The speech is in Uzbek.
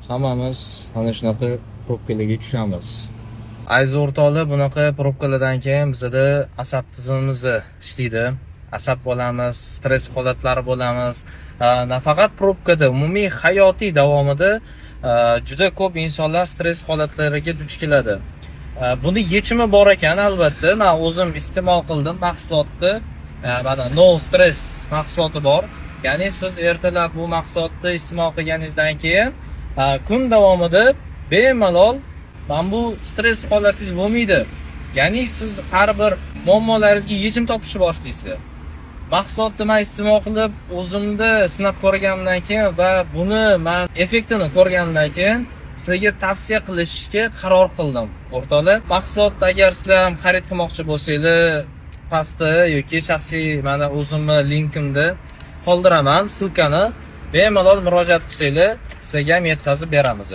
Hammamiz mana shunaqa probkalarga tushamiz. Aziz o'rtoqlar, bunaqa probkalardan keyin bizada asab tizimimiz ishlaydi. Asab bo'lamiz, stress holatlari bo'lamiz. Nafaqat probkada, umumiy hayotiy davomida juda ko'p insonlar stress holatlariga duch keladi. Buni yechimi bor ekan albatta. Men o'zim iste'mol qildim mahsulotni. Mana, No Stress mahsuloti bor. Ya'ni siz ertalab bu mahsulotni iste'mol qilganingizdan keyin kun davomida bemalol mana bu stress holatingiz bo'lmaydi. Ya'ni siz har bir muammolaringizga yechim topishni boshlaysiz. Mahsulotni man iste'mol qilib, o'zimda sinab ko'rganimdan keyin va buni man effektini ko'rganimdan keyin sizlarga tavsiya qilishga qaror qildim. O'rtoqlar, mahsulotni agar sizlar ham xarid qilmoqchi bo'lsanglar, pastda yoki shaxsiy mana o'zimni linkimda qoldiraman ссылка ni. Bemalol murojaat qilsanglar, sizlarga ham yetkazib beramiz.